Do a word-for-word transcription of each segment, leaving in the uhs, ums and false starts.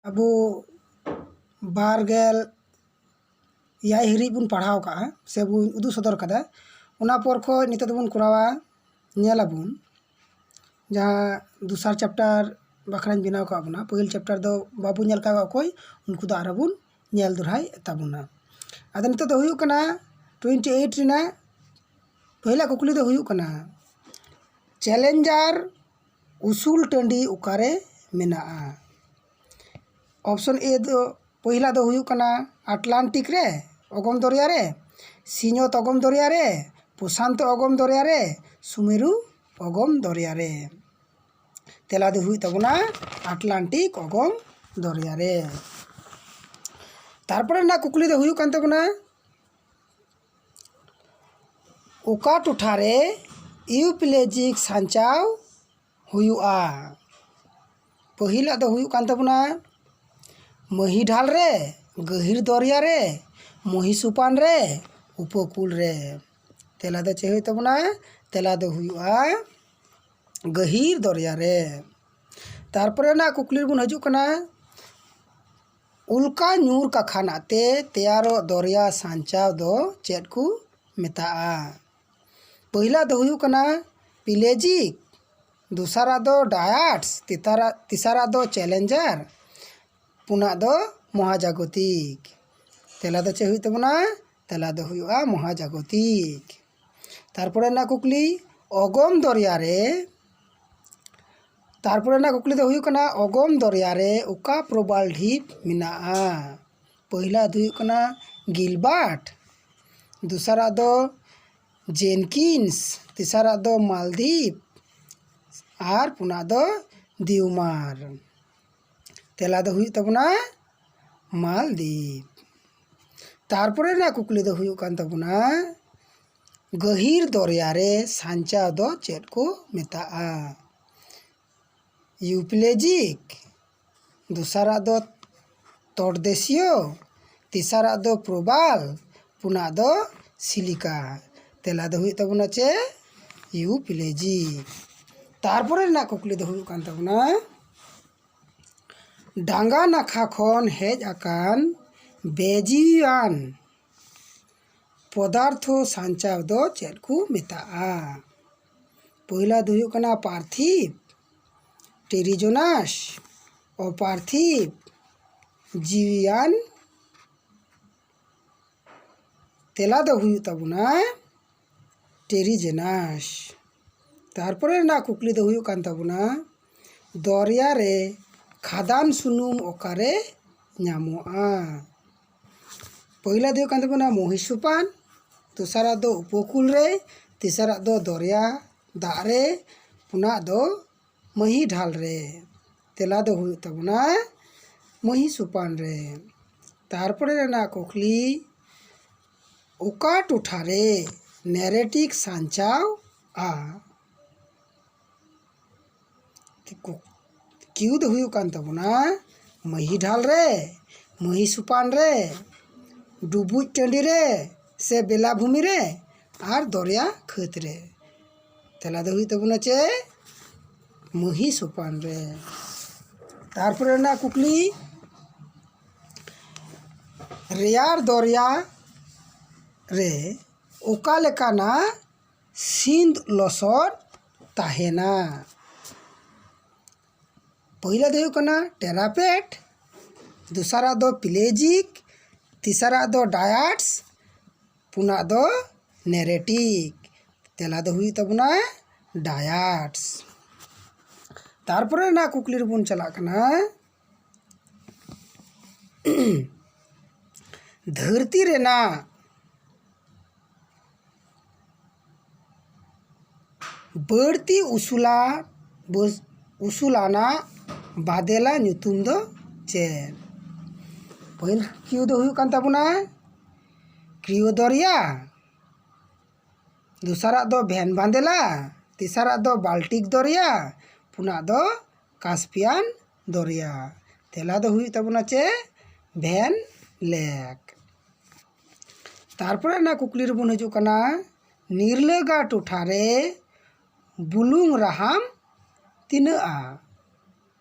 ᱟᱵᱚ ᱵᱟᱨ ᱜᱮᱞ ᱮᱭᱟᱭ ᱦᱤᱨᱤᱡ ᱵᱚᱱ ᱯᱟᱲᱦᱟᱣ ᱠᱟᱜᱼᱟ ᱥᱮ ᱵᱚᱱ ᱩᱫᱩᱜ ᱥᱚᱫᱚᱨ ᱠᱟᱫᱟ᱾ ᱚᱱᱟ ᱯᱚᱨ ᱠᱷᱚᱱ ᱱᱤᱛᱚᱜ ᱫᱚᱵᱚᱱ ᱠᱚᱨᱟᱣᱟ, ᱧᱮᱞ ᱟᱵᱚᱱ ᱡᱟᱦᱟᱸ ᱫᱚᱥᱟᱨ ᱪᱮᱯᱴᱟᱨ ᱵᱟᱠᱷᱨᱟᱧ ᱵᱮᱱᱟᱣ ᱠᱟᱜ ᱵᱚᱱᱟ᱾ ᱯᱟᱹᱦᱤᱞ ᱪᱮᱯᱴᱟᱨ ᱫᱚ ᱵᱟᱵᱚᱱ ᱧᱮᱞ ᱠᱟᱜ ᱚᱠᱚᱭ, ᱩᱱᱠᱩ ᱫᱚ ᱟᱨᱚ ᱵᱚᱱ ᱧᱮᱞ ᱫᱚᱦᱲᱟᱭᱮᱫ ᱛᱟᱵᱚᱱᱟ᱾ ᱟᱫᱚ ᱱᱤᱛᱚᱜ ᱫᱚ ᱦᱩᱭᱩᱜ ᱠᱟᱱᱟ ᱴᱩᱭᱮᱱᱴᱤ ᱮᱭᱤᱴ ᱨᱮᱱᱟᱜ ᱯᱟᱹᱦᱤᱞᱟᱜ ᱠᱩᱠᱞᱤ ᱫᱚ ᱦᱩᱭᱩᱜ ᱠᱟᱱᱟ, ᱪᱮᱞᱮᱧᱡᱟᱨ ᱩᱥᱩᱞ ᱴᱟᱺᱰᱤ ᱚᱠᱟᱨᱮ ᱢᱮᱱᱟᱜᱼᱟ? ᱚᱯᱥᱚᱱ ᱮ ᱫᱚ, ᱯᱟᱹᱦᱤᱞᱟᱜ ᱫᱚ ᱦᱩᱭᱩᱜ ᱠᱟᱱᱟ ᱟᱴᱞᱟᱱᱴᱤᱠ ᱨᱮ, ᱚᱜᱚᱢ ᱫᱚᱨᱭᱟ ᱨᱮ, ᱥᱤᱧᱚᱛ ᱚᱜᱚᱢ ᱫᱚᱨᱭᱟ ᱨᱮ, ᱯᱨᱚᱥᱟᱱᱛᱚ ᱚᱜᱚᱢ ᱫᱚᱨᱭᱟ ᱨᱮ, ᱥᱩᱢᱮᱨᱩ ᱚᱜᱚᱢ ᱫᱚᱨᱭᱟ ᱨᱮ᱾ ᱛᱮᱞᱟ ᱫᱚ ᱦᱩᱭᱩᱜ ᱛᱟᱵᱚᱱᱟ ᱟᱴᱞᱟᱱᱴᱤᱠ ᱚᱜᱚᱢ ᱫᱚᱨᱭᱟ ᱨᱮ᱾ ᱛᱟᱨᱯᱚᱨᱮ ᱨᱮᱱᱟᱜ ᱠᱩᱠᱞᱤ ᱫᱚ ᱦᱩᱭᱩᱜ ᱠᱟᱱ ᱛᱟᱵᱚᱱᱟ, ᱚᱠᱟ ᱴᱚᱴᱷᱟ ᱨᱮ ᱤᱭᱩᱯᱞᱮᱡᱤᱠ ᱥᱟᱧᱪᱟᱣ ᱦᱩᱭᱩᱜᱼᱟ? ᱯᱟᱹᱦᱤᱞᱟᱜ ᱫᱚ ᱦᱩᱭᱩᱜ ᱠᱟᱱ ᱛᱟᱵᱚᱱᱟ ᱢᱟᱹᱦᱤᱰᱷᱟᱞ ᱨᱮ, ᱜᱟᱹᱦᱤᱨ ᱫᱚᱨᱭᱟ ᱨᱮ, ᱢᱚᱦᱤᱥᱩᱯᱟᱱ ᱨᱮ, ᱩᱯᱚᱠᱩᱞ ᱨᱮ᱾ ᱛᱮᱞᱟ ᱫᱚ ᱪᱮᱫ ᱦᱩᱭᱩᱜ ᱛᱟᱵᱚᱱᱟ? ᱛᱮᱞᱟ ᱫᱚ ᱦᱩᱭᱩᱜᱼᱟ ᱜᱟᱹᱦᱤᱨ ᱫᱚᱨᱭᱟ ᱨᱮ᱾ ᱛᱟᱨᱯᱚᱨᱮ ᱨᱮᱱᱟᱜ ᱠᱩᱠᱞᱤ ᱨᱮᱵᱚᱱ ᱦᱤᱡᱩᱜ ᱠᱟᱱᱟ, ᱩᱞᱠᱟ ᱧᱩᱨ ᱠᱟᱠᱷᱟᱱᱟᱜ ᱛᱮ ᱛᱮᱭᱟᱨᱚᱜ ᱫᱚᱨᱭᱟ ᱥᱟᱧᱪᱟᱣ ᱫᱚ ᱪᱮᱫ ᱠᱚ ᱢᱮᱛᱟᱜᱼᱟ? ᱯᱟᱹᱦᱤᱞᱟᱜ ᱫᱚ ᱦᱩᱭᱩᱜ ᱠᱟᱱᱟ ᱯᱤᱞᱮᱡᱤᱠ, ᱫᱚᱥᱟᱨᱟᱜ ᱫᱚ ᱰᱟᱭᱟᱴᱥ, ᱛᱮᱛᱟᱨᱟᱜ, ᱛᱮᱥᱟᱨᱟᱜ ᱫᱚ ᱪᱮᱞᱮᱧᱡᱟᱨ, ᱯᱩᱱᱟᱜ ᱫᱚ ᱢᱚᱦᱟᱡᱟᱜᱚᱛᱤᱠ᱾ ᱛᱮᱞᱟ ᱫᱚ ᱪᱮᱫ ᱦᱩᱭᱩᱜ ᱛᱟᱵᱚᱱᱟ? ᱛᱮᱞᱟ ᱫᱚ ᱦᱩᱭᱩᱜᱼᱟ ᱢᱚᱦᱟᱡᱟᱜᱚᱛᱤᱠ᱾ ᱛᱟᱨᱯᱚᱨᱮ ᱨᱮᱱᱟᱜ ᱠᱩᱠᱞᱤ, ᱚᱜᱚᱢ ᱫᱚᱨᱭᱟ ᱨᱮ, ᱛᱟᱨᱯᱚᱨᱮ ᱨᱮᱱᱟᱜ ᱠᱩᱠᱞᱤ ᱫᱚ ᱦᱩᱭᱩᱜ ᱠᱟᱱᱟ, ᱚᱜᱚᱢ ᱫᱚᱨᱭᱟ ᱨᱮ ᱚᱠᱟ ᱯᱨᱚᱵᱟᱞ ᱰᱷᱤᱯ ᱢᱮᱱᱟᱜᱼᱟ? ᱯᱟᱹᱦᱤᱞᱟᱜ ᱫᱚ ᱦᱩᱭᱩᱜ ᱠᱟᱱᱟ ᱜᱤᱞᱵᱟᱨᱴ, ᱫᱚᱥᱟᱨᱟᱜ ᱫᱚ ᱡᱮᱱᱠᱤᱱᱥ, ᱛᱮᱥᱟᱨᱟᱜ ᱫᱚ ᱢᱟᱞᱫᱤᱯ, ᱟᱨ ᱯᱩᱱᱟᱜ ᱫᱚ ᱫᱤᱣᱢᱟᱨ᱾ ᱛᱮᱞᱟ ᱫᱚ ᱦᱩᱭᱩᱜ ᱛᱟᱵᱚᱱᱟ ᱢᱟᱞᱫᱤᱯ᱾ ᱛᱟᱨᱯᱚᱨᱮ ᱨᱮᱱᱟᱜ ᱠᱩᱠᱞᱤ ᱫᱚ ᱦᱩᱭᱩᱜ ᱠᱟᱱ ᱛᱟᱵᱚᱱᱟ, ᱜᱟᱹᱦᱤᱨ ᱫᱚᱨᱭᱟ ᱨᱮ ᱥᱟᱧᱪᱟᱣ ᱫᱚ ᱪᱮᱫ ᱠᱚ ᱢᱮᱛᱟᱜᱼᱟ? ᱤᱭᱩᱯᱞᱮᱡᱤᱠ, ᱫᱚᱥᱟᱨᱟᱜ ᱫᱚ ᱛᱚᱴᱫᱮᱥᱤᱭᱚ, ᱛᱮᱥᱟᱨᱟᱜ ᱫᱚ ᱯᱨᱚᱵᱟᱞ, ᱯᱩᱱᱟᱜ ᱫᱚ ᱥᱤᱞᱤᱠᱟ᱾ ᱛᱮᱞᱟ ᱫᱚ ᱦᱩᱭᱩᱜ ᱛᱟᱵᱚᱱᱟ ᱪᱮ ᱤᱭᱩᱯᱞᱮᱡᱤᱠ᱾ ᱛᱟᱨᱯᱚᱨᱮ ᱨᱮᱱᱟᱜ ᱠᱩᱠᱞᱤ ᱫᱚ ᱦᱩᱭᱩᱜ ᱠᱟᱱ ᱛᱟᱵᱚᱱᱟ, ᱰᱟᱸᱜᱟ ᱱᱟᱠᱷᱟ ᱠᱷᱚᱱ ᱦᱮᱡ ᱟᱠᱟᱱ ᱵᱮᱡᱤᱣᱤᱭᱟᱱ ᱯᱚᱫᱟᱨᱛᱷᱚ ᱥᱟᱧᱪᱟᱣ ᱫᱚ ᱪᱮᱫ ᱠᱚ ᱢᱮᱛᱟᱜᱼᱟ? ᱯᱚᱭᱞᱟ ᱫᱚ ᱦᱩᱭᱩᱜ ᱠᱟᱱᱟ ᱯᱟᱨᱛᱷᱤᱵ, ᱴᱮᱨᱤᱡᱳᱱᱟᱥ, ᱚᱯᱟᱨᱛᱷᱤᱵ, ᱡᱤᱣᱤᱭᱟᱱ᱾ ᱛᱮᱞᱟ ᱫᱚ ᱦᱩᱭᱩᱜ ᱛᱟᱵᱚᱱᱟ ᱴᱮᱨᱤᱡᱮᱱᱟᱥ᱾ ᱛᱟᱨᱯᱚᱨᱮ ᱨᱮᱱᱟᱜ ᱠᱩᱠᱞᱤ ᱫᱚ ᱦᱩᱭᱩᱜ ᱠᱟᱱ ᱛᱟᱵᱚᱱᱟ, ᱫᱚᱨᱭᱟ ᱨᱮ ᱠᱷᱟᱫᱟᱱ ᱥᱩᱱᱩᱢ ᱚᱠᱟᱨᱮ ᱧᱟᱢᱚᱜᱼᱟ? ᱯᱚᱭᱞᱟ ᱫᱚ ᱦᱩᱭᱩᱜ ᱠᱟᱱ ᱛᱟᱵᱚᱱᱟ ᱢᱚᱦᱤᱥᱩᱯᱟᱱ, ᱫᱚᱥᱟᱨᱟᱜ ᱫᱚ ᱩᱯᱚᱠᱩᱞ ᱨᱮ, ᱛᱮᱥᱟᱨᱟᱜ ᱫᱚ ᱫᱚᱨᱭᱟ ᱫᱟᱜ ᱨᱮ, ᱯᱩᱱᱟᱜ ᱫᱚ ᱢᱟᱹᱦᱤ ᱰᱷᱟᱞ ᱨᱮ᱾ ᱛᱮᱞᱟ ᱫᱚ ᱦᱩᱭᱩᱜ ᱛᱟᱵᱚᱱᱟ ᱢᱟᱹᱦᱤ ᱥᱩᱯᱟᱱ ᱨᱮ᱾ ᱛᱟᱨᱯᱚᱨᱮ ᱨᱮᱱᱟᱜ ᱠᱩᱠᱞᱤ, ᱚᱠᱟ ᱴᱚᱴᱷᱟ ᱨᱮ ᱱᱮᱨᱮᱴᱤᱠ ᱥᱟᱧᱪᱟᱣᱼᱟ? ᱠᱤᱭᱩ ᱫᱚ ᱦᱩᱭᱩᱜ ᱠᱟᱱ ᱛᱟᱵᱚᱱᱟ ᱢᱟᱹᱦᱤ ᱰᱷᱟᱞ ᱨᱮ, ᱢᱟᱹᱦᱤ ᱥᱩᱯᱟᱱ ᱨᱮ, ᱰᱩᱵᱩᱡ ᱴᱟᱺᱰᱤ ᱨᱮ, ᱥᱮ ᱵᱮᱞᱟᱵᱷᱩᱢᱤ ᱨᱮ, ᱟᱨ ᱫᱚᱨᱭᱟ ᱠᱷᱟᱹᱫᱽ ᱨᱮ᱾ ᱛᱮᱞᱟ ᱫᱚ ᱦᱩᱭᱩᱜ ᱛᱟᱵᱚᱱᱟ ᱪᱮ ᱢᱟᱹᱦᱤ ᱥᱩᱯᱟᱱ ᱨᱮ᱾ ᱛᱟᱨᱯᱚᱨᱮ ᱨᱮᱱᱟᱜ ᱠᱩᱠᱞᱤ, ᱨᱮᱭᱟᱲ ᱫᱚᱨᱭᱟ ᱨᱮ ᱚᱠᱟ ᱞᱮᱠᱟᱱᱟᱜ ᱥᱤᱸᱫ ᱞᱚᱥᱚᱫ ᱛᱟᱦᱮᱱᱟ? ᱯᱚᱭᱞᱟ ᱫᱚ ᱦᱩᱭᱩᱜ ᱠᱟᱱᱟ ᱴᱮᱨᱟᱯᱮᱴ, ᱫᱚᱥᱟᱨᱟᱜ ᱫᱚ ᱯᱤᱞᱮᱡᱤᱠ, ᱛᱮᱥᱟᱨᱟᱜ ᱫᱚ ᱰᱟᱭᱟᱴᱥ, ᱯᱩᱱᱟᱜ ᱫᱚ ᱱᱮᱨᱮᱴᱤᱠ᱾ ᱛᱮᱞᱟ ᱫᱚ ᱦᱩᱭᱩᱜ ᱛᱟᱵᱚᱱᱟ ᱰᱟᱭᱟᱴᱥ᱾ ᱛᱟᱨᱯᱚᱨᱮ ᱨᱮᱱᱟᱜ ᱠᱩᱠᱞᱤ ᱨᱮᱵᱚᱱ ᱪᱟᱞᱟᱜ ᱠᱟᱱᱟ, ᱫᱷᱟᱹᱨᱛᱤ ᱨᱮᱱᱟᱜ ᱵᱟᱹᱲᱛᱤ ᱩᱥᱩᱞᱟ-, ᱵᱟᱹᱥ-, ᱩᱥᱩᱞᱟᱱᱟᱜ ᱵᱟᱫᱮᱞᱟ ᱧᱩᱛᱩᱢ ᱫᱚ ᱪᱮᱫ? ᱯᱟᱹᱦᱤᱞ ᱠᱤᱭᱩ ᱫᱚ ᱦᱩᱭᱩᱜ ᱠᱟᱱ ᱛᱟᱵᱚᱱᱟ ᱠᱨᱤᱭᱳ ᱫᱚᱨᱭᱟ, ᱫᱚᱥᱟᱨᱟᱜ ᱫᱚ ᱵᱷᱮᱱ ᱵᱟᱸᱫᱮᱞᱟ, ᱛᱮᱥᱟᱨᱟᱜ ᱫᱚ ᱵᱟᱞᱴᱤᱠ ᱫᱚᱨᱭᱟ, ᱯᱩᱱᱟᱜ ᱫᱚ ᱠᱟᱥᱯᱤᱭᱟᱱ ᱫᱚᱨᱭᱟ᱾ ᱛᱮᱞᱟ ᱫᱚ ᱦᱩᱭᱩᱜ ᱛᱟᱵᱚᱱᱟ ᱪᱮ ᱵᱷᱮᱱ ᱞᱮᱠ᱾ ᱛᱟᱨᱯᱚᱨᱮ ᱨᱮᱱᱟᱜ ᱠᱩᱠᱞᱤ ᱨᱮᱵᱚᱱ ᱦᱤᱡᱩᱜ ᱠᱟᱱᱟ, ᱱᱤᱨᱞᱟᱹᱜᱟ ᱴᱚᱴᱷᱟ ᱨᱮ ᱵᱩᱞᱩᱝ ᱨᱟᱦᱟᱢ ᱛᱤᱱᱟᱹᱜᱼᱟ?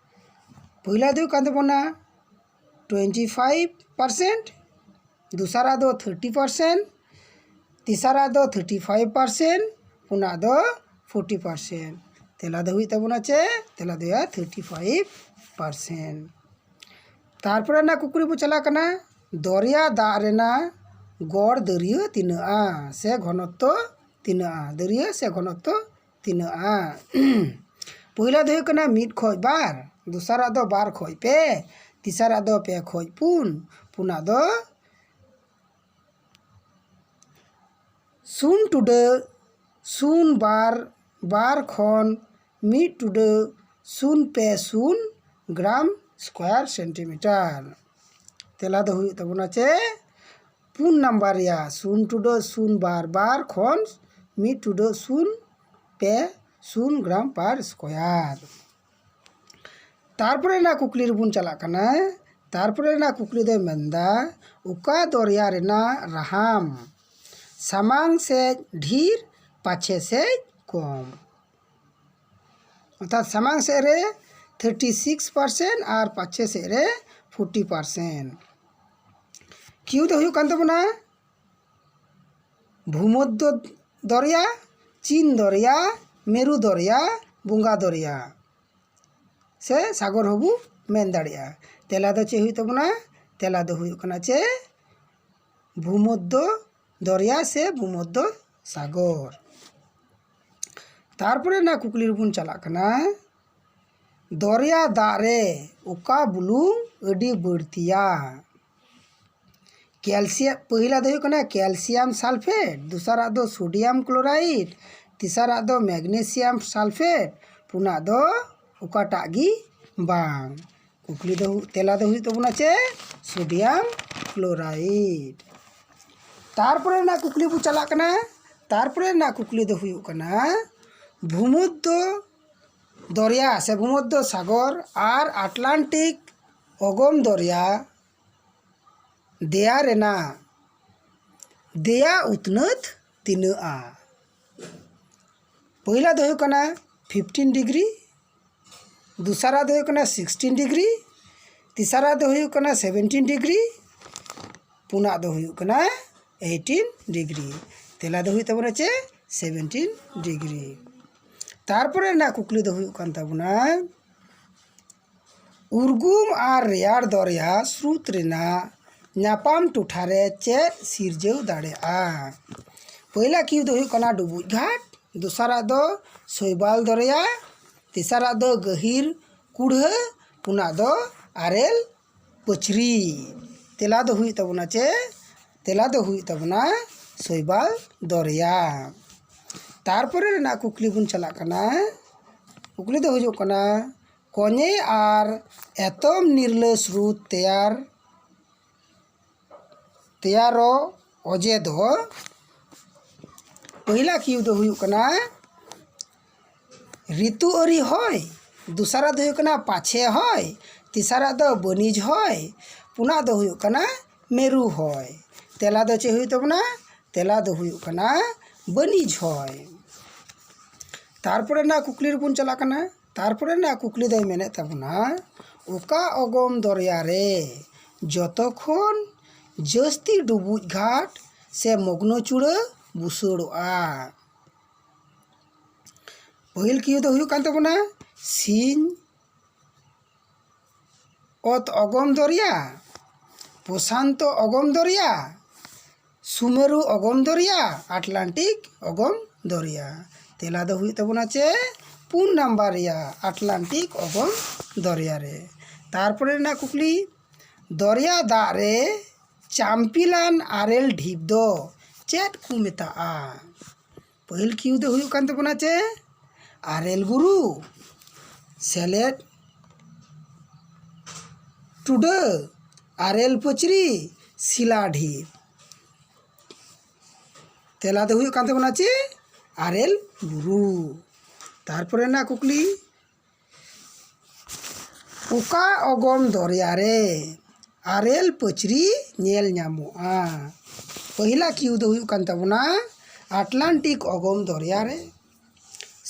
ᱯᱩᱭᱞᱟᱹ ᱫᱚ ᱦᱩᱭᱩᱜ ᱠᱟᱱ ᱛᱟᱵᱚᱱᱟ ᱴᱩᱭᱮᱱᱴᱤ ᱯᱷᱟᱭᱤᱵᱷ ᱯᱟᱨᱥᱮᱱᱴ, ᱫᱚᱥᱟᱨᱟᱜ ᱫᱚ ᱛᱷᱟᱨᱴᱤ ᱯᱟᱨᱥᱮᱱᱴ, ᱛᱮᱥᱟᱨᱟᱜ ᱫᱚ ᱛᱷᱟᱨᱴᱤ ᱯᱷᱟᱭᱤᱵᱷ ᱯᱟᱨᱥᱮᱱᱴ, ᱯᱩᱱᱟᱜ ᱫᱚ ᱯᱷᱳᱨᱴᱤ ᱯᱟᱨᱥᱮᱱᱴ᱾ ᱛᱮᱞᱟ ᱫᱚ ᱦᱩᱭᱩᱜ ᱛᱟᱵᱚᱱᱟ ᱪᱮ? ᱛᱮᱞᱟ ᱫᱚ ᱦᱩᱭᱩᱜᱼᱟ ᱛᱷᱟᱨᱴᱤ ᱯᱷᱟᱭᱤᱵᱷ ᱯᱟᱨᱥᱮᱱᱴ᱾ ᱛᱟᱨᱯᱚᱨᱮ ᱨᱮᱱᱟᱜ ᱠᱩᱠᱞᱤ ᱵᱚ ᱪᱟᱞᱟᱜ ᱠᱟᱱᱟ, ᱫᱚᱨᱭᱟ ᱫᱟᱜ ᱨᱮᱱᱟᱜ ᱜᱚᱲ ᱫᱟᱹᱨᱭᱟᱹ ᱛᱤᱱᱟᱹᱜᱼᱟ ᱥᱮ ᱜᱷᱚᱱᱚᱛᱛᱚ ᱛᱤᱱᱟᱹᱜᱼᱟ? ᱫᱟᱹᱨᱭᱟᱹ ᱥᱮ ᱜᱷᱚᱱᱚᱛᱛᱚ ᱛᱤᱱᱟᱹᱜᱼᱟ? ᱯᱩᱭᱞᱟᱹ ᱫᱚ ᱦᱩᱭᱩᱜ ᱠᱟᱱᱟ ᱢᱤᱫ ᱠᱷᱚᱡ ᱵᱟᱨ, ᱫᱚᱥᱟᱨᱟᱜ ᱫᱚ ᱵᱟᱨ ᱠᱷᱚᱡ ᱯᱮ, ᱛᱮᱥᱟᱨᱟᱜ ᱫᱚ ᱯᱮ ᱠᱷᱚᱡ ᱯᱩᱱ, ᱯᱩᱱᱟᱜ ᱫᱚ ᱥᱩᱱ ᱴᱩᱰᱟᱹᱜ ᱥᱩᱱ ᱵᱟᱨ ᱵᱟᱨ ᱠᱷᱚᱱ ᱢᱤᱫ ᱴᱩᱰᱟᱹᱜ ᱥᱩᱱ ᱯᱮ ᱥᱩᱱ ᱜᱨᱟᱢ ᱥᱠᱚᱭᱟᱨ ᱥᱮᱱᱴᱤᱢᱤᱴᱟᱨ᱾ ᱛᱮᱞᱟ ᱫᱚ ᱦᱩᱭᱩᱜ ᱛᱟᱵᱚᱱᱟ ᱪᱮ? ᱯᱩᱱ ᱱᱟᱢᱵᱟᱨ ᱨᱮᱭᱟᱜ ᱥᱩᱱ ᱴᱩᱰᱟᱹᱜ ᱥᱩᱱ ᱵᱟᱨ ᱵᱟᱨ ᱠᱷᱚᱱ ᱢᱤᱫ ᱴᱩᱰᱟᱹᱜ ᱥᱩᱱ ᱯᱮ ᱥᱩᱱ ᱜᱨᱟᱢ ᱯᱟᱨ ᱥᱠᱚᱭᱟᱨ᱾ ᱛᱟᱨᱯᱚᱨᱮ ᱨᱮᱱᱟᱜ ᱠᱩᱠᱞᱤ ᱨᱮᱵᱚᱱ ᱪᱟᱞᱟᱜ ᱠᱟᱱᱟ᱾ ᱛᱟᱨᱯᱚᱨᱮ ᱨᱮᱱᱟᱜ ᱠᱩᱠᱞᱤ ᱫᱚᱭ ᱢᱮᱱᱫᱟ, ᱚᱠᱟ ᱫᱚᱨᱭᱟ ᱨᱮᱱᱟᱜ ᱨᱟᱦᱟᱢ ᱥᱟᱢᱟᱝ ᱥᱮᱫ ᱰᱷᱮᱨ, ᱯᱟᱪᱷᱮ ᱥᱮᱫ ᱠᱚᱢ? ᱚᱨᱛᱷᱟᱛ ᱥᱟᱢᱟᱝ ᱥᱮᱫ ᱨᱮ ᱛᱷᱟᱨᱴᱤ ᱥᱤᱠᱥ ᱯᱟᱨᱥᱮᱱᱴ ᱟᱨ ᱯᱟᱪᱷᱮ ᱥᱮᱫ ᱨᱮ ᱯᱷᱳᱨᱴᱤ ᱯᱟᱨᱥᱮᱱᱴ᱾ ᱠᱤᱭᱩ ᱫᱚ ᱦᱩᱭᱩᱜ ᱠᱟᱱ ᱛᱟᱵᱚᱱᱟ ᱵᱷᱩᱢᱚᱫᱽᱫᱷᱚ ᱫᱚᱨᱭᱟ, ᱪᱤᱱ ᱫᱚᱨᱭᱟ, ᱢᱮᱨᱩ ᱫᱚᱨᱭᱟ, ᱵᱚᱸᱜᱟ ᱫᱚᱨᱭᱟ ᱥᱮ ᱥᱟᱜᱚᱨ ᱦᱚᱸᱵᱚ ᱢᱮᱱ ᱫᱟᱲᱮᱭᱟᱜᱼᱟ᱾ ᱛᱮᱞᱟ ᱫᱚ ᱪᱮᱫ ᱦᱩᱭᱩᱜ ᱛᱟᱵᱚᱱᱟ? ᱛᱮᱞᱟ ᱫᱚ ᱦᱩᱭᱩᱜ ᱠᱟᱱᱟ ᱪᱮ ᱵᱷᱩᱢᱚᱫᱽᱫᱷᱚ ᱫᱚᱨᱭᱟ ᱥᱮ ᱵᱷᱩᱢᱚᱫᱽᱫᱷᱚ ᱥᱟᱜᱚᱨ᱾ ᱛᱟᱨᱯᱚᱨᱮ ᱨᱮᱱᱟᱜ ᱠᱩᱠᱞᱤ ᱨᱮᱵᱚᱱ ᱪᱟᱞᱟᱜ ᱠᱟᱱᱟ, ᱫᱚᱨᱭᱟ ᱫᱟᱜ ᱨᱮ ᱚᱠᱟ ᱵᱩᱞᱩᱝ ᱟᱹᱰᱤ ᱵᱟᱹᱲᱛᱤᱭᱟ? ᱠᱮᱞᱥᱤᱭᱟᱢ, ᱯᱟᱹᱦᱤᱞᱟᱜ ᱫᱚ ᱦᱩᱭᱩᱜ ᱠᱟᱱᱟ ᱠᱮᱞᱥᱤᱭᱟᱢ ᱥᱟᱞᱯᱷᱮᱴ, ᱫᱚᱥᱟᱨᱟᱜ ᱫᱚ ᱥᱳᱰᱤᱭᱟᱢ ᱠᱞᱳᱨᱟᱭᱤᱰ, ᱛᱮᱥᱟᱨᱟᱜ ᱫᱚ ᱢᱮᱜᱱᱮᱥᱤᱭᱟᱢ ᱥᱟᱞᱯᱷᱮᱴ, ᱯᱩᱱᱟᱜ ᱫᱚ ᱚᱠᱟᱴᱟᱜ ᱜᱮ ᱵᱟᱝ᱾ ᱠᱩᱠᱞᱤ ᱫᱚ ᱦᱩ-, ᱛᱮᱞᱟ ᱫᱚ ᱦᱩᱭᱩᱜ ᱛᱟᱵᱚᱱᱟ ᱪᱮ? ᱥᱳᱰᱤᱭᱟᱢ ᱠᱞᱳᱨᱟᱭᱤᱰ᱾ ᱛᱟᱨᱯᱚᱨᱮ ᱨᱮᱱᱟᱜ ᱠᱩᱠᱞᱤ ᱵᱚ ᱪᱟᱞᱟᱜ ᱠᱟᱱᱟ᱾ ᱛᱟᱨᱯᱚᱨᱮ ᱨᱮᱱᱟᱜ ᱠᱩᱠᱞᱤ ᱫᱚ ᱦᱩᱭᱩᱜ ᱠᱟᱱᱟ, ᱵᱷᱩᱢᱚᱫᱽᱫᱷᱚ ᱫᱚᱨᱭᱟ ᱥᱮ ᱵᱷᱩᱢᱚᱫᱽᱫᱷᱚ ᱥᱟᱜᱚᱨ ᱟᱨ ᱟᱴᱞᱟᱱᱴᱤᱠ ᱚᱜᱚᱢ ᱫᱚᱨᱭᱟ ᱫᱮᱭᱟ ᱨᱮᱱᱟᱜ ᱫᱮᱭᱟ ᱩᱛᱱᱟᱹᱛ ᱛᱤᱱᱟᱹᱜᱼᱟ? ᱯᱚᱭᱞᱟ ᱫᱚ ᱦᱩᱭᱩᱜ ᱠᱟᱱᱟ ᱯᱷᱤᱯᱴᱤᱱ ᱰᱤᱜᱽᱨᱤ, ᱫᱚᱥᱟᱨᱟᱜ ᱫᱚ ᱦᱩᱭᱩᱜ ᱠᱟᱱᱟ ᱥᱤᱠᱥᱴᱤᱱ ᱰᱤᱜᱽᱨᱤ, ᱛᱮᱥᱟᱨᱟᱜ ᱫᱚ ᱦᱩᱭᱩᱜ ᱠᱟᱱᱟ ᱥᱮᱵᱷᱮᱱᱴᱤᱱ ᱰᱤᱜᱽᱨᱤ, ᱯᱩᱱᱟᱜ ᱫᱚ ᱦᱩᱭᱩᱜ ᱠᱟᱱᱟ ᱮᱭᱤᱴᱤᱱ ᱰᱤᱜᱽᱨᱤ᱾ ᱛᱮᱞᱟ ᱫᱚ ᱦᱩᱭᱩᱜ ᱛᱟᱵᱚᱱᱟ ᱪᱮ ᱥᱮᱵᱷᱮᱱᱴᱤᱱ ᱰᱤᱜᱽᱨᱤ᱾ ᱛᱟᱨᱯᱚᱨᱮ ᱨᱮᱱᱟᱜ ᱠᱩᱠᱞᱤ ᱫᱚ ᱦᱩᱭᱩᱜ ᱠᱟᱱ ᱛᱟᱵᱚᱱᱟ, ᱩᱨᱜᱩᱢ ᱟᱨ ᱨᱮᱭᱟᱲ ᱫᱚᱨᱭᱟ ᱥᱨᱳᱛ ᱨᱮᱱᱟᱜ ᱧᱟᱯᱟᱢ ᱴᱚᱴᱷᱟ ᱨᱮ ᱪᱮᱫ ᱥᱤᱨᱡᱟᱹᱣ ᱫᱟᱲᱮᱭᱟᱜᱼᱟ? ᱯᱚᱭᱞᱟ ᱠᱤᱭᱩ ᱫᱚ ᱦᱩᱭᱩᱜ ᱠᱟᱱᱟ ᱰᱩᱵᱩᱡ ᱜᱷᱟᱴ, ᱫᱚᱥᱟᱨᱟᱜ ᱫᱚ ᱥᱳᱭᱵᱟᱞ ᱫᱚᱨᱭᱟ, ᱛᱮᱥᱟᱨᱟᱜ ᱫᱚ ᱜᱟᱹᱦᱤᱨ ᱠᱩᱲᱦᱟᱹ, ᱯᱩᱱᱟᱜ ᱫᱚ ᱟᱨᱮᱞ ᱯᱟᱹᱪᱨᱤ᱾ ᱛᱮᱞᱟ ᱫᱚ ᱦᱩᱭᱩᱜ ᱛᱟᱵᱚᱱᱟ ᱪᱮ? ᱛᱮᱞᱟ ᱫᱚ ᱦᱩᱭᱩᱜ ᱛᱟᱵᱚᱱᱟ ᱥᱳᱭᱵᱟᱞ ᱫᱚᱨᱭᱟ᱾ ᱛᱟᱨᱯᱚᱨᱮ ᱨᱮᱱᱟᱜ ᱠᱩᱠᱞᱤ ᱵᱚᱱ ᱪᱟᱞᱟᱜ ᱠᱟᱱᱟ᱾ ᱠᱩᱠᱞᱤ ᱫᱚ ᱦᱩᱭᱩᱜ ᱠᱟᱱᱟ, ᱠᱚᱧᱮ ᱟᱨ ᱮᱛᱚᱢ ᱱᱤᱨᱞᱟᱹ ᱥᱨᱳᱛ ᱛᱮᱭᱟᱨ ᱛᱮᱭᱟᱨᱚᱜ ᱚᱡᱮ ᱫᱚ, ᱯᱟᱹᱦᱤᱞᱟ ᱠᱤᱭᱩ ᱫᱚ ᱦᱩᱭᱩᱜ ᱠᱟᱱᱟ ᱨᱤᱛᱩ ᱟᱹᱨᱤ ᱦᱚᱭ, ᱫᱚᱥᱟᱨᱟᱜ ᱫᱚ ᱦᱩᱭᱩᱜ ᱠᱟᱱᱟ ᱯᱟᱪᱷᱮ ᱦᱚᱭ, ᱛᱮᱥᱟᱨᱟᱜ ᱫᱚ ᱵᱟᱹᱱᱤᱡᱽ ᱦᱚᱭ, ᱯᱩᱱᱟᱜ ᱫᱚ ᱦᱩᱭᱩᱜ ᱠᱟᱱᱟ ᱢᱮᱨᱩ ᱦᱚᱭ᱾ ᱛᱮᱞᱟ ᱫᱚ ᱪᱮᱫ ᱦᱩᱭᱩᱜ ᱛᱟᱵᱚᱱᱟ? ᱛᱮᱞᱟ ᱫᱚ ᱦᱩᱭᱩᱜ ᱠᱟᱱᱟ ᱵᱟᱹᱱᱤᱡᱽ ᱦᱚᱭ᱾ ᱛᱟᱨᱯᱚᱨᱮ ᱨᱮᱱᱟᱜ ᱠᱩᱠᱞᱤ ᱨᱮᱵᱚᱱ ᱪᱟᱞᱟᱜ ᱠᱟᱱᱟ᱾ ᱛᱟᱨᱯᱚᱨᱮ ᱨᱮᱱᱟᱜ ᱠᱩᱠᱞᱤ ᱫᱚᱭ ᱢᱮᱱᱮᱫ ᱛᱟᱵᱚᱱᱟ, ᱚᱠᱟ ᱚᱜᱚᱢ ᱫᱚᱨᱭᱟ ᱨᱮ ᱡᱚᱛᱚ ᱠᱷᱚᱱ ᱡᱟᱹᱥᱛᱤ ᱰᱩᱵᱩᱡ ᱜᱷᱟᱴ ᱥᱮ ᱢᱚᱜᱽᱱᱚ ᱪᱩᱲᱟᱹ ᱵᱩᱥᱟᱹᱲᱚᱜᱼᱟ? ᱯᱟᱹᱦᱤᱞ ᱠᱤᱭᱩ ᱫᱚ ᱦᱩᱭᱩᱜ ᱠᱟᱱ ᱛᱟᱵᱚᱱᱟ ᱥᱤᱧ ᱚᱛ ᱚᱜᱚᱢ ᱫᱚᱨᱭᱟ, ᱯᱨᱚᱥᱟᱱᱛᱚ ᱚᱜᱚᱢ ᱫᱚᱨᱭᱟ, ᱥᱩᱢᱮᱨᱩ ᱚᱜᱚᱢ ᱫᱚᱨᱭᱟ, ᱟᱴᱞᱟᱱᱴᱤᱠ ᱚᱜᱚᱢ ᱫᱚᱨᱭᱟ᱾ ᱛᱮᱞᱟ ᱫᱚ ᱦᱩᱭᱩᱜ ᱛᱟᱵᱚᱱᱟ ᱪᱮ ᱯᱩᱱ ᱱᱟᱢᱵᱟᱨ ᱨᱮᱭᱟᱜ ᱟᱴᱞᱟᱱᱴᱤᱠ ᱚᱜᱚᱢ ᱫᱚᱨᱭᱟ ᱨᱮ᱾ ᱛᱟᱨᱯᱚᱨᱮ ᱨᱮᱱᱟᱜ ᱠᱩᱠᱞᱤ, ᱫᱚᱨᱭᱟ ᱫᱟᱜ ᱨᱮ ᱪᱟᱢᱯᱤᱞᱟᱱ ᱟᱨᱮᱞ ᱰᱷᱤᱯ ᱫᱚ ᱪᱮᱫ ᱠᱚ ᱢᱮᱛᱟᱜᱼᱟ? ᱯᱟᱹᱦᱤᱞ ᱠᱤᱭᱩ ᱫᱚ ᱦᱩᱭᱩᱜ ᱠᱟᱱ ᱛᱟᱵᱚᱱᱟ ᱪᱮ ᱟᱨᱮᱞ ᱵᱩᱨᱩ, ᱥᱮᱞᱮᱫ ᱴᱩᱰᱟᱹ, ᱟᱨᱮᱞ ᱯᱟᱹᱪᱨᱤ, ᱥᱤᱞᱟ ᱰᱷᱤᱯ᱾ ᱛᱮᱞᱟ ᱫᱚ ᱦᱩᱭᱩᱜ ᱠᱟᱱ ᱛᱟᱵᱚᱱᱟ ᱪᱮ ᱟᱨᱮᱞ ᱵᱩᱨᱩ᱾ ᱛᱟᱨᱯᱚᱨᱮ ᱨᱮᱱᱟᱜ ᱠᱩᱠᱞᱤ, ᱚᱠᱟ ᱚᱜᱚᱢ ᱫᱚᱨᱭᱟ ᱨᱮ ᱟᱨᱮᱞ ᱯᱟᱹᱪᱨᱤ ᱧᱮᱞ ᱧᱟᱢᱚᱜᱼᱟ? ᱯᱟᱹᱦᱤᱞᱟ ᱠᱤᱭᱩ ᱫᱚ ᱦᱩᱭᱩᱜ ᱠᱟᱱ ᱛᱟᱵᱚᱱᱟ ᱟᱴᱞᱟᱱᱴᱤᱠ ᱚᱜᱚᱢ ᱫᱚᱨᱭᱟ ᱨᱮ,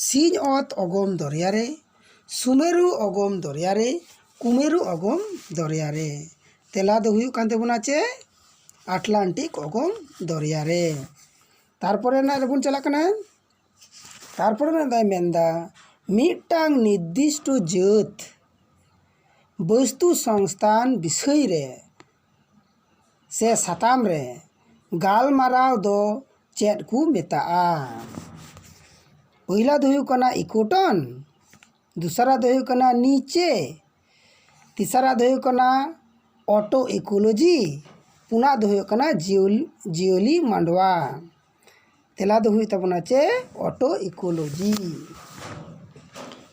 ᱥᱤᱧ ᱚᱛ ᱚᱜᱚᱢ ᱫᱚᱨᱭᱟ ᱨᱮ, ᱥᱩᱢᱮᱨᱩ ᱚᱜᱚᱢ ᱫᱚᱨᱭᱟ ᱨᱮ, ᱠᱩᱢᱮᱨᱩ ᱚᱜᱚᱢ ᱫᱚᱨᱭᱟ ᱨᱮ᱾ ᱛᱮᱞᱟ ᱫᱚ ᱦᱩᱭᱩᱜ ᱠᱟᱱ ᱛᱟᱵᱚᱱᱟ ᱪᱮ ᱟᱴᱞᱟᱱᱴᱤᱠ ᱚᱜᱚᱢ ᱫᱚᱨᱭᱟ ᱨᱮ᱾ ᱛᱟᱨᱯᱚᱨᱮ ᱨᱮᱱᱟᱜ ᱨᱮᱵᱚᱱ ᱪᱟᱞᱟᱜ ᱠᱟᱱᱟ᱾ ᱛᱟᱨᱯᱚᱨᱮ ᱨᱮᱱᱟᱜ ᱫᱚᱭ ᱢᱮᱱᱫᱟ, ᱢᱤᱫᱴᱟᱝ ᱱᱤᱨᱫᱤᱥᱴᱚ ᱡᱟᱹᱛ ᱵᱚᱥᱛᱩ ᱥᱚᱝᱥᱛᱷᱟᱱ ᱵᱤᱥᱚᱭ ᱨᱮ ᱥᱮ ᱥᱟᱛᱟᱢ ᱨᱮ ᱜᱟᱞᱢᱟᱨᱟᱣ ᱫᱚ ᱪᱮᱫ ᱠᱚ ᱢᱮᱛᱟᱜᱼᱟ? ᱯᱚᱭᱞᱟ ᱫᱚ ᱦᱩᱭᱩᱜ ᱠᱟᱱᱟ ᱤᱠᱳᱴᱚᱱ, ᱫᱚᱥᱟᱨᱟ ᱫᱚ ᱦᱩᱭᱩᱜ ᱠᱟᱱᱟ ᱱᱤᱪᱮ, ᱛᱮᱥᱟᱨᱟ ᱫᱚ ᱦᱩᱭᱩᱜ ᱠᱟᱱᱟ ᱚᱴᱳ ᱤᱠᱳᱞᱚᱡᱤ, ᱯᱩᱱᱟᱜ ᱫᱚ ᱦᱩᱭᱩᱜ ᱠᱟᱱᱟ ᱡᱤᱭᱚᱞ-, ᱡᱤᱭᱚᱞᱤ ᱢᱟᱰᱣᱟ᱾ ᱛᱮᱞᱟ ᱫᱚ ᱦᱩᱭᱩᱜ ᱛᱟᱵᱚᱱᱟ ᱪᱮ ᱚᱴᱳ ᱤᱠᱳᱞᱚᱡᱤ᱾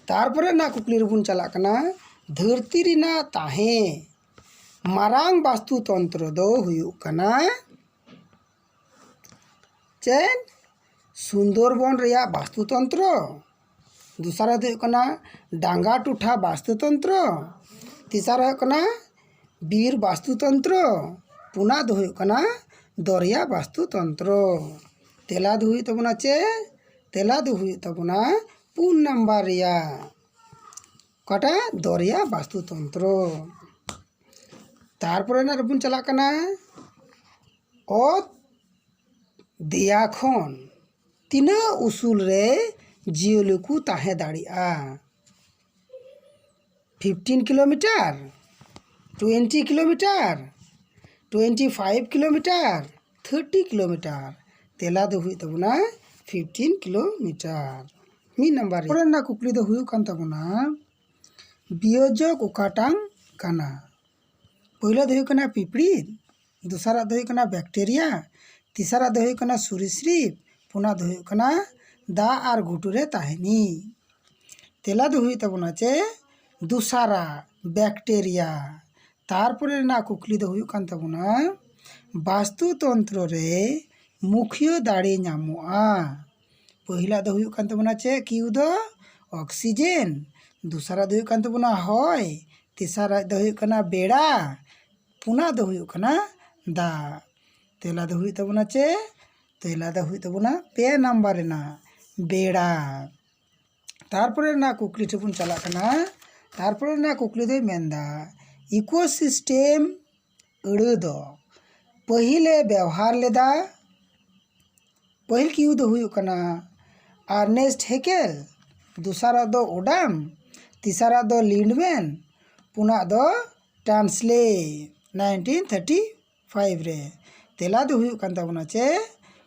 ᱛᱟᱨᱯᱚᱨᱮ ᱨᱮᱱᱟᱜ ᱠᱩᱠᱞᱤ ᱨᱮᱵᱚᱱ ᱪᱟᱞᱟᱜ ᱠᱟᱱᱟ, ᱫᱷᱟᱹᱨᱛᱤ ᱨᱮᱱᱟᱜ ᱛᱟᱦᱮᱸ ᱢᱟᱨᱟᱝ ᱵᱟᱥᱛᱩ ᱛᱚᱱᱛᱨᱚ ᱫᱚ ᱦᱩᱭᱩᱜ ᱠᱟᱱᱟ ᱪᱮᱫ? ᱥᱩᱱᱫᱚᱨᱵᱚᱱ ᱨᱮᱭᱟᱜ ᱵᱟᱥᱛᱩ ᱛᱚᱱᱛᱨᱚ᱾ ᱫᱚᱥᱟᱨᱟ ᱫᱚ ᱦᱩᱭᱩᱜ ᱠᱟᱱᱟ ᱰᱟᱸᱜᱟ ᱴᱚᱴᱷᱟ ᱵᱟᱥᱛᱩ ᱛᱚᱱᱛᱨᱚ᱾ ᱛᱮᱥᱟᱨᱟ ᱦᱩᱭᱩᱜ ᱠᱟᱱᱟ ᱵᱤᱨ ᱵᱟᱥᱛᱩ ᱛᱚᱱᱛᱨᱚ᱾ ᱯᱩᱱᱟ ᱫᱚ ᱦᱩᱭᱩᱜ ᱠᱟᱱᱟ ᱫᱚᱨᱭᱟ ᱵᱟᱥᱛᱩ ᱛᱚᱱᱛᱨᱚ᱾ ᱛᱮᱞᱟ ᱫᱚ ᱦᱩᱭᱩᱜ ᱛᱟᱵᱚᱱᱟ ᱪᱮ? ᱛᱮᱞᱟ ᱫᱚ ᱦᱩᱭᱩᱜ ᱛᱟᱵᱚᱱᱟ ᱯᱩᱱ ᱱᱟᱢᱵᱟᱨ ᱨᱮᱭᱟᱜ, ᱚᱠᱟᱴᱟᱜ? ᱫᱚᱨᱭᱟ ᱵᱟᱥᱛᱩ ᱛᱚᱱᱛᱨᱚ᱾ ᱛᱟᱨᱯᱚᱨᱮ ᱱᱟᱜ ᱨᱮᱵᱚᱱ ᱪᱟᱞᱟᱜ ᱠᱟᱱᱟ, ᱚᱛ ᱫᱮᱭᱟ ᱠᱷᱚᱱ ᱛᱤᱱᱟᱹᱜ ᱩᱥᱩᱞ ᱨᱮ ᱡᱤᱭᱟᱹᱞᱤ ᱠᱚ ᱛᱟᱦᱮᱸ ᱫᱟᱲᱮᱭᱟᱜᱼᱟ? Fifteen kilometre, twenty kilometre, twenty five kilometre, thirty kilometre. ᱛᱮᱞᱟ ᱫᱚ ᱦᱩᱭᱩᱜ ᱛᱟᱵᱚᱱᱟ ᱯᱷᱤᱯᱴᱤᱱ ᱠᱤᱞᱳᱢᱤᱴᱟᱨ᱾ ᱢᱤᱫ ᱱᱟᱢᱵᱟᱨ ᱨᱮ᱾ ᱯᱚᱨᱮ ᱨᱮᱱᱟᱜ ᱠᱩᱠᱞᱤ ᱫᱚ ᱦᱩᱭᱩᱜ ᱠᱟᱱ ᱛᱟᱵᱚᱱᱟ, ᱵᱤᱭᱳᱡᱚᱠ ᱚᱠᱟᱴᱟᱝ ᱠᱟᱱᱟ? ᱯᱳᱭᱞᱳ ᱫᱚ ᱦᱩᱭᱩᱜ ᱠᱟᱱᱟ ᱯᱤᱯᱤᱲᱤ, ᱫᱚᱥᱟᱨᱟᱜ ᱫᱚ ᱦᱩᱭᱩᱜ ᱠᱟᱱᱟ ᱵᱮᱠᱴᱮᱨᱤᱭᱟ, ᱛᱮᱥᱟᱨᱟᱜ ᱫᱚ ᱦᱩᱭᱩᱜ ᱠᱟᱱᱟ ᱥᱩᱨᱤᱥᱨᱤᱯ, ᱯᱩᱱᱟᱜ ᱫᱚ ᱦᱩᱭᱩᱜ ᱠᱟᱱᱟ ᱫᱟᱜ ᱟᱨ ᱜᱷᱩᱴᱩ ᱨᱮ ᱛᱟᱦᱮᱱᱤᱡ᱾ ᱛᱮᱞᱟ ᱫᱚ ᱦᱩᱭᱩᱜ ᱛᱟᱵᱚᱱᱟ ᱪᱮ ᱫᱚᱥᱟᱨᱟᱜ, ᱵᱮᱠᱴᱮᱨᱤᱭᱟ᱾ ᱛᱟᱨᱯᱚᱨᱮ ᱨᱮᱱᱟᱜ ᱠᱩᱠᱞᱤ ᱫᱚ ᱦᱩᱭᱩᱜ ᱠᱟᱱ ᱛᱟᱵᱚᱱᱟ, ᱵᱟᱥᱛᱩ ᱛᱚᱱᱛᱨᱚ ᱨᱮ ᱢᱩᱠᱷᱤᱭᱟᱹ ᱫᱟᱲᱮ ᱧᱟᱢᱚᱜᱼᱟ᱾ ᱯᱟᱹᱦᱤᱞᱟᱜ ᱫᱚ ᱦᱩᱭᱩᱜ ᱠᱟᱱ ᱛᱟᱵᱚᱱᱟ ᱪᱮᱫ? ᱠᱤᱭᱩ ᱫᱚ ᱚᱠᱥᱤᱡᱮᱱ, ᱫᱚᱥᱟᱨᱟᱜ ᱫᱚ ᱦᱩᱭᱩᱜ ᱠᱟᱱ ᱛᱟᱵᱚᱱᱟ ᱦᱚᱭ, ᱛᱮᱥᱟᱨᱟᱜ ᱫᱚ ᱦᱩᱭᱩᱜ ᱠᱟᱱᱟ ᱵᱮᱲᱟ, ᱯᱩᱱᱟᱜ ᱫᱚ ᱦᱩᱭᱩᱜ ᱠᱟᱱᱟ ᱫᱟᱜ᱾ ᱛᱮᱞᱟ ᱫᱚ ᱦᱩᱭᱩᱜ ᱛᱟᱵᱚᱱᱟ ᱪᱮᱫ? ᱛᱮᱞᱟ ᱫᱚ ᱦᱩᱭᱩᱜ ᱛᱟᱵᱚᱱᱟ ᱯᱮ ᱱᱟᱢᱵᱟᱨ ᱨᱮᱱᱟᱜ ᱵᱮᱲᱟ᱾ ᱛᱟᱨᱯᱚᱨᱮ ᱨᱮᱱᱟᱜ ᱠᱩᱠᱞᱤ ᱴᱷᱮᱱ ᱵᱚᱱ ᱪᱟᱞᱟᱜ ᱠᱟᱱᱟ᱾ ᱛᱟᱨᱯᱚᱨᱮ ᱨᱮᱱᱟᱜ ᱠᱩᱠᱞᱤ ᱫᱚᱭ ᱢᱮᱱᱫᱟ, ᱤᱠᱳᱥᱤᱥᱴᱮᱢ ᱟᱹᱲᱟᱹ ᱫᱚ ᱯᱟᱹᱦᱤᱞᱮ ᱵᱮᱣᱦᱟᱨ ᱞᱮᱫᱟ, ᱯᱟᱹᱦᱤᱞ ᱠᱤᱭᱩ ᱫᱚ ᱦᱩᱭᱩᱜ ᱠᱟᱱᱟ ᱟᱨᱱᱮᱥᱴ ᱦᱮᱠᱮᱞ, ᱫᱚᱥᱟᱨᱟᱜ ᱫᱚ ᱳᱰᱟᱢ, ᱛᱮᱥᱟᱨᱟᱜ ᱫᱚ ᱞᱤᱱᱰᱢᱮᱱ, ᱯᱩᱱᱟᱜ ᱫᱚ ᱴᱟᱱᱥᱞᱮ, ᱱᱟᱭᱤᱱᱴᱤᱱ ᱛᱷᱟᱨᱴᱤ ᱯᱷᱟᱭᱤᱵᱷ ᱨᱮ᱾ ᱛᱮᱞᱟ ᱫᱚ ᱦᱩᱭᱩᱜ ᱠᱟᱱ ᱛᱟᱵᱚᱱᱟ ᱪᱮ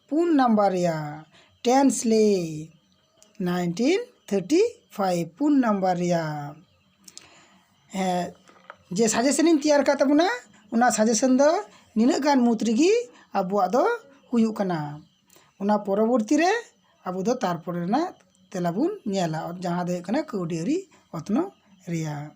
ᱯᱩᱱ ᱱᱟᱢᱵᱟᱨ ᱨᱮᱭᱟᱜ ᱴᱮᱱᱥᱞᱮ, ᱱᱟᱭᱤᱱᱴᱤᱱ ᱛᱷᱟᱨᱴᱤ ᱯᱷᱟᱭᱤᱵᱷ, ᱯᱩᱱ ᱱᱟᱢᱵᱟᱨ ᱨᱮᱭᱟᱜ᱾ ᱦᱮᱸ, ᱡᱮ ᱥᱟᱡᱮᱥᱚᱱᱤᱧ ᱛᱮᱭᱟᱨ ᱟᱠᱟᱫ ᱛᱟᱵᱚᱱᱟ, ᱚᱱᱟ ᱥᱟᱡᱮᱥᱚᱱ ᱫᱚ ᱱᱤᱱᱟᱹᱜ ᱜᱟᱱ ᱢᱩᱫᱽ ᱨᱮᱜᱮ ᱟᱵᱚᱣᱟᱜ ᱫᱚ ᱦᱩᱭᱩᱜ ᱠᱟᱱᱟ᱾ ᱚᱱᱟ ᱯᱚᱨᱚᱵᱚᱨᱛᱤ ᱨᱮ ᱟᱵᱚ ᱫᱚ ᱛᱟᱨᱯᱚᱨᱮ ᱨᱮᱱᱟᱜ ᱛᱮᱞᱟ ᱵᱚᱱ ᱧᱮᱞᱟ, ᱡᱟᱦᱟᱸ ᱫᱚ ᱦᱩᱭᱩᱜ ᱠᱟᱱᱟ ᱠᱟᱹᱣᱰᱤ ᱟᱹᱨᱤ ᱚᱛᱱᱚᱜ ᱨᱮᱭᱟᱜ᱾